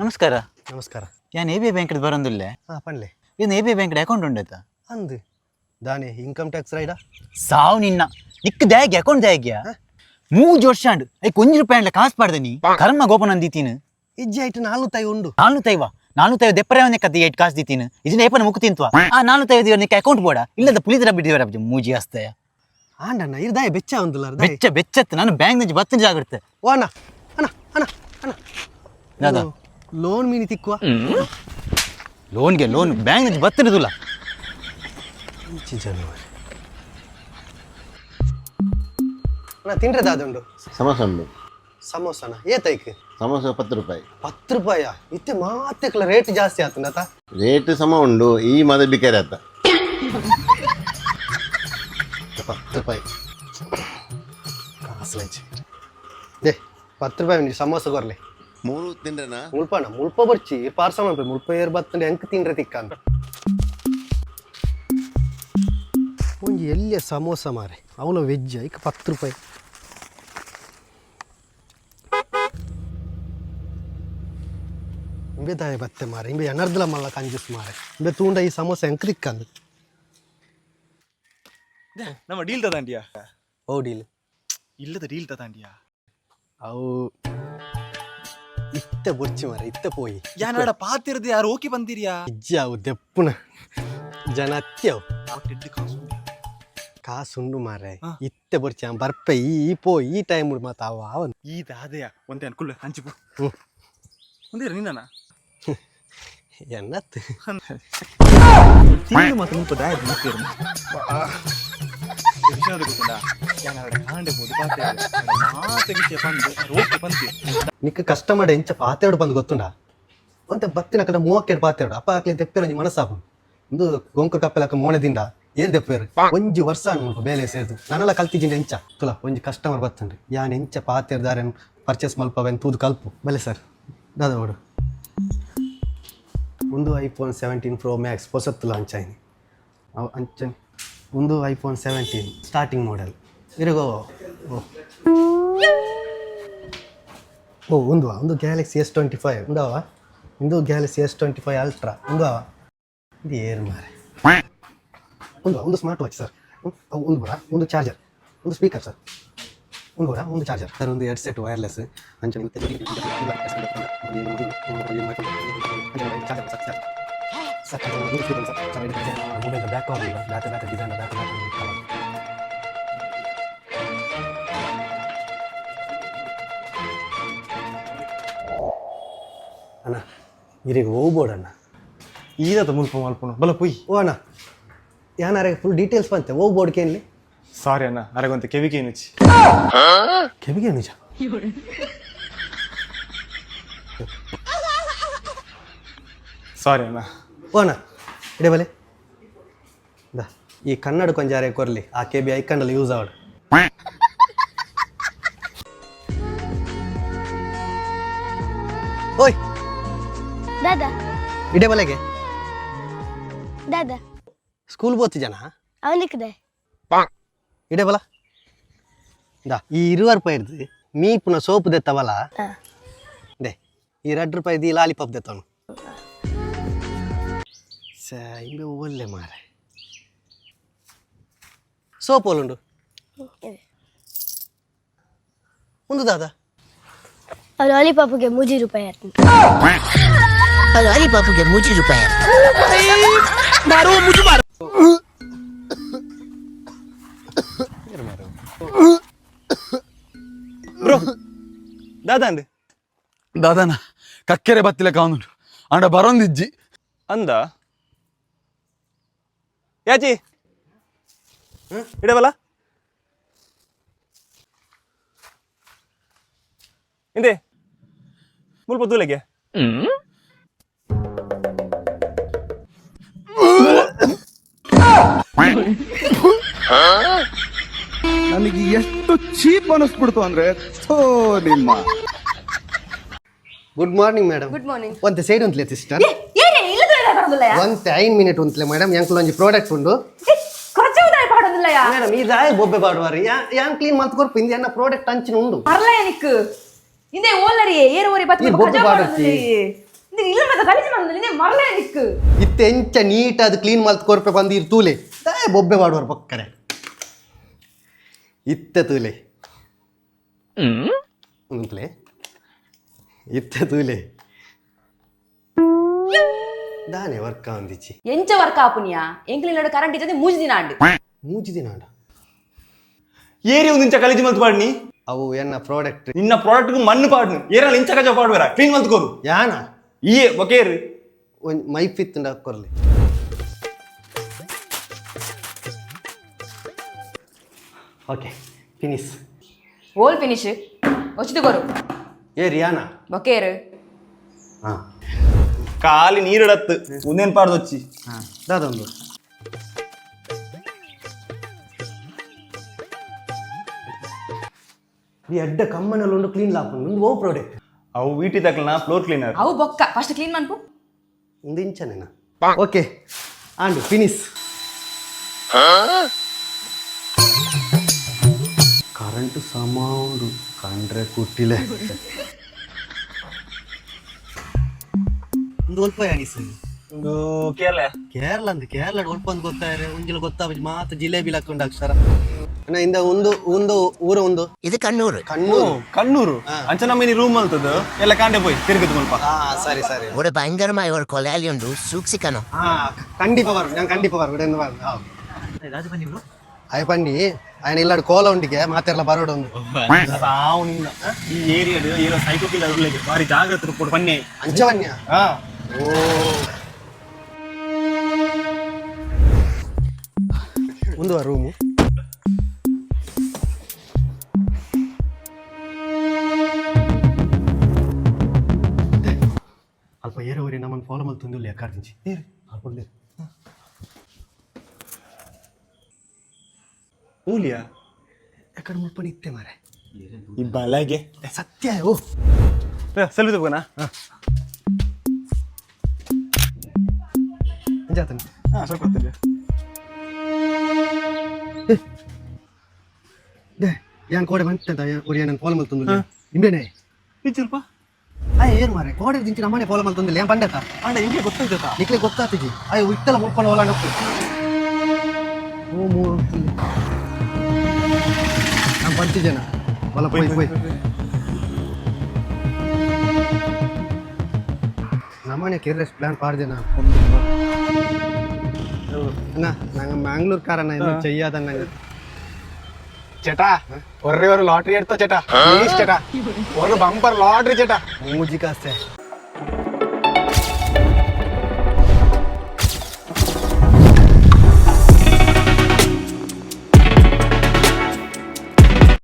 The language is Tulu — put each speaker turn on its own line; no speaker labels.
ನಮಸ್ಕಾರ.
ನಮಸ್ಕಾರ.
ಯಾನ್ A B bank ಬರೋದಿಲ್ಲ.
ಹಾಂ, ಪನ್ಲೆ.
ಇನ್ನು A B bank account ಉಂಡಾಯ್ತಾ?
ಅಂದು ದಾನೆ ಇನ್ಕಮ್ ಟ್ಯಾಕ್ಸ್ ರೈಡಾ?
ಸಾವು ನಿನ್ನ, ನಿಕ್ ದ್ಯಾಗ್ಯ ಅಕೌಂಟ್ ದ್ಯಾಗ್ಯ? ಮೂಜಿ ವರ್ಷ ಅಂಡು ಐಕ್ ಒಂಜಿ ರೂಪಾಯಿ ಅಂಡ್ಲ ಕಾಸು ಪಾಡ್ದೆ ನೀ ಕರ್ಮ ಗೋಪನ ಅಂದಿತೀನಿ.
ಇಜ್ಜಿ, ಐಟ್ ನಾಲ್ಕು ತಾಯಿ ಉಂಡು.
ನಾಲ್ಕು ತೈವ, ನಾಲ್ಕು ತೈವ ದೆಪ್ಪರೆ ಕತ್ತಿ ಏಟ್ ಕಾಸು ದಿತ್ತೀನಿ. ಇದನ್ನ ಏಪನ ಮುಕ್ಕು ತಿಂತ್ವ ಆ ನಾಲ್ಕು ತೈವ. ನಿಕ್ಕ ಅಕೌಂಟ್ ಬೋಡ ಇಲ್ಲದ ಪುಲಿದ್ರ ಬಿಟ್ಟಿವರ ಮೂಜಿ ಆಸ್ತಯ.
ಆಂಡಣ್ಣ, ಇರ್ದಾಯ ಬೆಚ್ಚ ಉಂದುಲ್ಲ ದಾಯ?
ಬೆಚ್ಚ ಬೆಚ್ಚತ್ತು, ನಾನು ಬ್ಯಾಂಕ್ ನಂಜಿ ಬತ್ತಿನ ಜಾಗ್ರತೆ.
ಓ ಅಣ್ಣ, ಅಣ್ಣ, ಅಣ್ಣ, ಅಣ್ಣ.
ದಾದಾ?
ಲೋನ್ ಮೀನಿ ತಿಕ್ಕುವ.
ಲೋನ್ಗೆ ಲೋನ್, ಬ್ಯಾಂಕ್ ನಂಜಿ ಬತ್ತಿನದುಲ್ಲ.
ಇಂಚಿ ಜನವರಿ. ಅಣ್ಣ, ತಿಂಡ್ರೆ ದಾದ ಉಂಡು?
ಸಮೋಸ ಉಂಡು.
ಸಮೋಸನ ಏತೈಕ್?
ಸಮೋಸ 10 ರೂಪಾಯಿ.
10 ರೂಪಾಯ? ಇತ್ತೆ ಮಾತೆಕ್ಲ ರೇಟ್ ಜಾಸ್ತಿ ಆತಂಡತ.
ರೇಟ್ ಸಮ ಉಂಡು, ಈ ಮದ ಬಿಕಾರಿ ಆತ.
10 ರೂಪಾಯಿ ಕಾಸು ಲಂಚ್ they. 10 ರೂಪಾಯಿ ಉಂಡು, ಸಮೋಸ ಕೊರ್ಲೆ.
ಮೂರು ತಿಂಡ್ರೆನಾ?
ಮುಲ್ಪಣ, ಮುಲ್ಪ ಬರ್ಚಿ ಪಾರ್ಸಲ್ ಮಲ್ಪೆ. ಮುಲ್ಪ ಏರ್ ಬತ್ತಂಡೆ ಎಂಕ್ ತಿಂಡ್ರೆ ತಿಕ್ಕಂತ. ಒಂಜಿ ಎಲ್ಲಿಯ ಸಮೋಸ ಮಾರೆ, ಅವಲ ವೆಜ್, ಐಕ್ 10 ರೂಪಾಯಿ. ಇಂಬೆ ದಾಯ ಬತ್ತೆ ಮಾರೆ, ಇಂಬೆ ಎನರ್ದಲ ಮಲ್ಲ ಕಂಜೂಸ್ ಮಾರೆ. ಇಂಬೆ ತೂಂಡ ಈ ಸಮೋಸ ಎಂಕ್ ತಿಕ್ಕಂದು.
ನಮ್ಮ ಡೀಲ್ ತದಾಂಡಿಯಾ?
ಓ ಡೀಲ್?
ಇಲ್ಲದ ಡೀಲ್ ತದಾಂಡಿಯಾ?
ಅವು ಇತ್ತೆ ಬೊರ್ಚಿ ಮಾರೆ, ಇತ್ತೆ ಪೋಯಿ.
ಯಾನಾಡ ಪಾತಿರದೆ ಯಾರು ಓಕೆ ಬಂದಿರಿಯಾ?
ಇಜ್ಜಿ, ಅವು ದೆಪ್ಪುನ ಜನ ಅತ್ತಿ ಅವು.
ಎಡ್ಡು ಕಾಸು.
ಕಾಸುಂಡು ಮಾರೆ.
ಹಾ.
ಇತ್ತೆ ಬೊರ್ಚಿ, ಅವ ಬರ್ಪೆ. ಈ ಈ ಪೋ, ಈ ಟೈಮ್ ಮಾತ ಅವ ಅವನ್.
ಈ ದಾದೆಯ ಒಂದೇ ಅನ್ಕುಲ್ಲ ಹಂಚಿಪು.
ಹ್ಮ್.
ಒಂದೇ ನಿನ್ನ.
ಎನ್ನತ್.
ತಿಂದು ಮಾತ್ರ ಮುಲ್ಪ ದಾಯ ಮುಕ್ತಿರು ವಿಷಯ ಗೊತ್ತುಂಡ, ಯಾನಾಡ ಕಾಂಡೆ ಬೋದು ಪಾತೆ ಮಾತೆ ವಿಷಯ ಬಂದು ಓಕೆ ಬಂತಿ.
ನಿಕ್ಕ ಕಸ್ಟಮರ್ ಎಂಚ ಪಾತೇಡು ಬಂದು ಗೊತ್ತುಂಡ? ಒಂತೆ ಬತ್ತಿನ ಕಡೆ ಮೂವಕ್ಕೆಡ್ ಪಾತೇಡು ಅಪ್ಪ ಹಾಕ್ಲಿ ತೆಪ್ಪೇರು. ಒಂಜಿ ಮನಸ್ಸಾಪು ಇಂದು ಗೊಂಕ ಕಪ್ಪೆಲಕ್ಕ ಮೋಣೆದಿಂದ ಏನ್ ತೆಪ್ಪೇರು. ಒಂಜಿ ವರ್ಷ ಮುಲ್ಪ ಬೇಲೆ ಸೇರ್ದು ನನಲ ಕಲ್ತಿಜಿಂಡ ಎಂಚ ತುಲ. ಒಂಜಿ ಕಸ್ಟಮರ್ ಬತ್ತಂಡ್ರಿ, ಯಾನ್ ಎಂಚ ಪಾತೇರ್ದಾರೆನ್ ಪರ್ಚೇಸ್ ಮಲ್ಪವೆನ್ ತೂದು ಕಲ್ಪು. ಬಲೆ ಸರ್, ದಾದ ಓಡು? ಒಂದು iPhone 17 pro Max ಪೊಸತ್ತು launch ಆಯ್ನಿ ಅವು ಅಂಚನೆ. ಒಂದು iPhone 17 starting model ಇರಗೋ. ಓ ಓ, ಒಂದು ಒಂದು ಗ್ಯಾಲಕ್ಸಿ ಎಸ್ 25 ಉಂಡವ. ಇಂದು ಗ್ಯಾಲಕ್ಸಿ ಎಸ್ 25 ಅಲ್ಟ್ರಾ ಉಂಡವ. ಇದು ಏರ್ ಮಾರೆ. ಒಂದು ಒಂದು smart watch sir. ಒಂದು ಬಡ ಒಂದು ಚಾರ್ಜರ್, ಒಂದು ಸ್ಪೀಕರ್ ಸರ್. ಒಂದು ಬಡ ಒಂದು ಚಾರ್ಜರ್ ಸರ್, ಒಂದು ಹೆಡ್ಸೆಟ್ ವೈರ್ಲೆಸ್ ಅಂಚನೆ. Sir, mobile back back back design back back. ಅಣ್ಣ, ಇರಿಗೆ ಹೋಗ್ಬೋಡಣ್ಣ.
ಈದದ ಮುಲ್ಪ ಮಲ್ಪುನು ಬಲ ಪುಯ್.
ಓ ಅಣ್ಣ, ಯಾನಾರೆ ಫುಲ್ ಡೀಟೇಲ್ಸ್ ಬಂತೆ, ಹೋಗ್ಬೋಡ್ ಕೇನ್ಲಿ.
ಸಾರಿ ಅಣ್ಣ, ಅರೆಗೊಂತ ಕೆವಿಗೆ ನುಚ್ಚಿ.
ಕೆವಿಗೆ ನಿಜ?
ಸಾರಿ ಅಣ್ಣ.
ಓ ಅಣ್ಣ, ಇಡೇ ಬಲೆ ದಾ. ಈ ಕನ್ನಡ ಕೊಂಜಾರೆ ಕೊರ್ಲಿ, ಆ ಕೆಬಿ ಐಕಂಡಲ್ಲಿ ಯೂಸ್ ಆವಡು. ಓಯ್.
ದಾದಾ.
ಇಡೇ ಬಲೆಗೆ.
ದಾದಾ.
ಸ್ಕೂಲ್ ಬೋತಿ ಜನ.
ಅವನಿಕ್ದೆ.
ಇಡೇ ಬಲ ದಾ. ಈ 20 ರೂಪಾಯಿ ಇರ್ದು ಮೀಪುನ ಸೋಪು ದೆತ್ತವಲ್ಲ. They, ಈ 2 ರೂಪಾಯಿ ಈ ಲಾಲಿಪಾಪ್ ದೆತ್ತವನು. ಸ ಇಂಬೆ ಒಳ್ಳೆ ಮಾರೆ, ಸೋಪ್ ಓಲುಂಡು? ಒಂದು ದಾದಾ?
ಲಾಲಿಪಾಪ್ಗೆ 3 ರೂಪಾಯಿ ಆಯ್ತು.
ಲಾಲಿಪಾಪ್ಗೆ 3 ರೂಪಾಯಿ.
ಬ್ರೋ, ದಾದಾಂಡ್?
ದಾದಾನ, ಕಕ್ಕೆರೆ ಬತ್ತಿಲ ಕಾವನುಂಡು ಅಂಡ ಬರೊಂದಿಜ್ಜಿ.
ಅಂದ ಯಾಚಿ ಇಡಬಲ್ಲ ಇಂದೆ ಮುಲ್ಪ ದೂಲೆಗೆ.
ನನಗೆ ಎಷ್ಟು ಚೀಪ್ ಅನಿಸ್ಬಿಡ್ತು ಅಂದ್ರೆ, ಥೋ ನಿಮ್ಮ.
Good morning madam.
Good morning.
ಒಂತೆ ಸೈಡ್ ಉಂಟ್ಲೆ ಸಿಸ್ಟರ್.
ಏನೇ ಇಲ್ಲದ ಬರೋದಿಲ್ಲ.
ಒಂತೆ 5 ಮಿನಿಟ್ ಉಂಟ್ಲೆ ಮೇಡಮ್, ಎಂಕುಲ ಒಂಜಿ ಪ್ರಾಡಕ್ಟ್ ಉಂಡು.
ಖರ್ಚು ಉದಾಯ ಪಾಡೋದಿಲ್ಲ.
ಮೇಡಮ್, ಈ ದಾಯ ಬೊಬ್ಬೆ ಬಾಡುವಾರಿ? ಯಾನ್ ಕ್ಲೀನ್ ಮಲ್ತ್ ಕೊರ್ಪು ಇಂದ ಎನ್ನ ಪ್ರಾಡಕ್ಟ್ ಅಂಚಿನ ಉಂಡು.
ಪರ್ಲ ನಿಕ್ ಇಂದೆ ಓಲ್ಲರಿ ಏರು ಓರಿ ಬತ್.
ಈ ಬೊಬ್ಬೆ ಬಾಡೊತ್ತಿ.
ಇಲ್ಲ ಮತ್ತೆ ಗಲೀಜು ಮಂದ ನಿನ್ನೆ ಮರಲೇ ನಿಕ್ಕು.
ಇತ್ತೆ ಎಂಚ ನೀಟ್ ಅದು ಕ್ಲೀನ್ ಮಲ್ತ್ ಕೊರ್ಪೆ ಬಂದು ಇರ್ ತೂಲೆ ದಾಯ ಬೊಬ್ಬೆ ಮಾಡುವರು ಪಕ್ಕನೆ ಇತ್ತೆ ತೂಲೆ ಉಂತ್ಲೆ ಇತ್ತೆ ತೂಲೆ ದಾನೆ ವರ್ಕ ಅಂದಿಚ್ಚಿ.
ಎಂಚ ವರ್ಕ ಆಪುನಿಯಾ? ಎಂಕ್ಲಿನೋಡು ಕರೆಂಟ್ ಇದ್ದದೆ ಮೂಜಿ ದಿನ ಆಂಡ್.
ಮೂಜಿ ದಿನ ಆಂಡ.
ಏರಿ ಒಂದು ಇಂಚ ಕಲೀಜು ಮಲ್ತ್ ಪಾಡ್ನಿ.
ಅವು ಎನ್ನ ಪ್ರಾಡಕ್ಟ್.
ನಿನ್ನ ಪ್ರಾಡಕ್ಟ್ ಮಣ್ಣು ಪಾಡ್ನು, ಏರಲ್ಲ ಇಂಚ ಕಜ ಪಾಡ್ಬೇರ, ಕ್ಲೀನ್ ಮಲ್ತ್ ಕೋರು.
ಯಾನ?
ಈಯೇ ಬೊಕೇರು.
ಒಂಜಿ ಮೈಫಿತ್ತುಂಡ ಕೊರ್ಲಿ. Okay, finish.
ಓಲ್ ಫಿನಿಶ್ ಒಚ್ಚಿದು ಕೊರು.
ಏ ರಿಯಾನ?
ಬೊಕೇರು.
ಹಾಂ.
ಖಾಲಿ ನೀರಿಡತ್ತು ಒಂದೇನ್ ಪಾಡ್ದೊಚ್ಚಿ.
ದಾದೊಂದು ಈ ಅಡ್ಡ ಕಮ್ಮನಲ್ಲಿ ಉಂಡು ಕ್ಲೀನ್ ಲಾಪುಂಡು. ಒಂದು ಓ ಪ್ರಾಡಕ್ಟ್?
ಅವು ವೀಟಿ ತಕ್ಲನ ಫ್ಲೋರ್ ಕ್ಲೀನರ್.
ಅವು ಬೊಕ್ಕ ಫಸ್ಟ್ ಕ್ಲೀನ್ ಮನ್ಪು.
ಒಂದು ಇಂಚನೇನ? ಓಕೆ, ಆಂಡು ಫಿನಿಶ್. ಕರೆಂಟ್ ಸಮ ಉಂಡು ಕಂಡ್ರೆ ಕುಟ್ಟಿಲೆ. ಒಂದು ಒಲ್ಪ ಯಾನಿಸ್.
ಒಂದು ಕೇರಳ.
ಕೇರಳ ಅಂದ್ ಕೇರಳ ಒಲ್ಪ ಒಂದು ಗೊತ್ತಾರೆ ಒಂಜಿಲ ಗೊತ್ತಾಗ ಮಾತ ಜಿಲೇಬಿ ಲಕ್ಕೊಂಡ ಅಕ್ಷರ ಅಣ್ಣ ಇಂದ ಒಂದು ಒಂದು ಊರ ಒಂದು.
ಇದು ಕಣ್ಣೂರು.
ಕಣ್ಣೂರು.
ಕಣ್ಣೂರು ಅಂಚ ನಮ್ಮ ರೂಮ್ ಅಲ್ತದ ಎಲ್ಲ ಕಾಂಡೆ ಪೋಯ್ ತಿರುಗದು ಮುಲ್ಪ.
ಹಾ, ಸರಿ ಸರಿ.
ഇവിടെ ഭയങ്കരമായ ഒരു കൊലയാളിയുണ്ട്, സൂക്ഷിക്കണം.
ಹಾ, ಖಂಡಿತ ಬರು, ನಾನು ಖಂಡಿತ ಬರು ഇവിടെ ಅಯ್ಯ ಪಂಡಿ ఆయన ಇಲ್ಲಾಡು ಕೋಲ ಉಂಡಿಗೆ ಮಾತೆರ್ಲ ಬರೋಡು ಒಂದು.
ಸಾವು ನಿನ್ನ, ಈ ಏರಿಯಾಡ್ ಏನೋ ಸೈಕೋ ಕಿಲ್ಲರ್ ಉಲ್ಲೆಗೆ, ಬಾರಿ ಜಾಗ್ರತೆ ಕೊಡು ಬನ್ನಿ.
ಅಂಚವನ್ಯ.
ಹಾ.
ಒಂದು ರೂಮು ಅಲ್ಪ ಏರೋವರಿ ನಮ್ಮನ್ನು ಫಾಲೋ ಮಲ್ತೊಂದು ಎಕ್ಕಾಡ್ದಿಂಚಿ ಅಲ್ಪ ಉಲ್ಲೇರು.
ಊಲಿಯಾ?
ಎಕ್ಕಡ ಮುಲ್ಪನಿ ಇತ್ತೆ ಮಾರೆ.
ಈ ಬಲಗೆ.
ಸತ್ಯ ಓ.
ಸೆಲ್ಫಿ ತಗೋನಾ?
ಅಂಜಾತನ.
ಹಾ, ಸ್ವಲ್ಪ ಹೊತ್ತಿಲ್ಲ.
They ಯಾನ್ ಕೋಡೆ ಬಂತ ಒರಿ ನಾನು ಫಾಲೋ ಮಲ್ತೊಂದು ಇಂಬೇನೆ.
ಇಜ್ಜಲ್ಪ.
ಆಯ್ ಏರ್ ಮಾರೆ, ಕೋಡೆ ದಿಂಚಿ ನಮ್ಮನೆ ಫಾಲೋ ಮಲ್ತೊಂದಿಲ್ಲ ಏನ್ ಪಂಡೆತ.
ಅಂಡ ಇಂಗೆ ಗೊತ್ತಾಯ್ತಾ?
ನಿಕ್ಲೆ ಗೊತ್ತಾತಿಜಿ. ಆಯ್ ಇಟ್ಟಲ ಮುಲ್ಪನ ಓಲಾಂಡ ಓ ಮೂರು ನಾನು ಪಂಚಿಜನ ಬಲ ಪೋಯ್ ಪೋಯ್. ನಮ್ಮನೆ ಕೆರ್ರೆಸ್ಟ್ ಪ್ಲಾನ್ ಪಾಡ್ದೇನ ಅಣ್ಣ. ನಂಗೆ ಮ್ಯಾಂಗ್ಳೂರ್ ಕಾರಣ್ಣ ಏನು చెయ్యదన్న.
ചേട്ടാ, ഒരേ ഒരു ലോട്ടറി എടുത്തോ ചേട്ടാ, പ്ലീസ് ചേട്ടാ, ഒരു ബമ്പർ ലോട്ടറി ചേട്ടാ.
ಮೂಜಿ ಕಾಸೆ.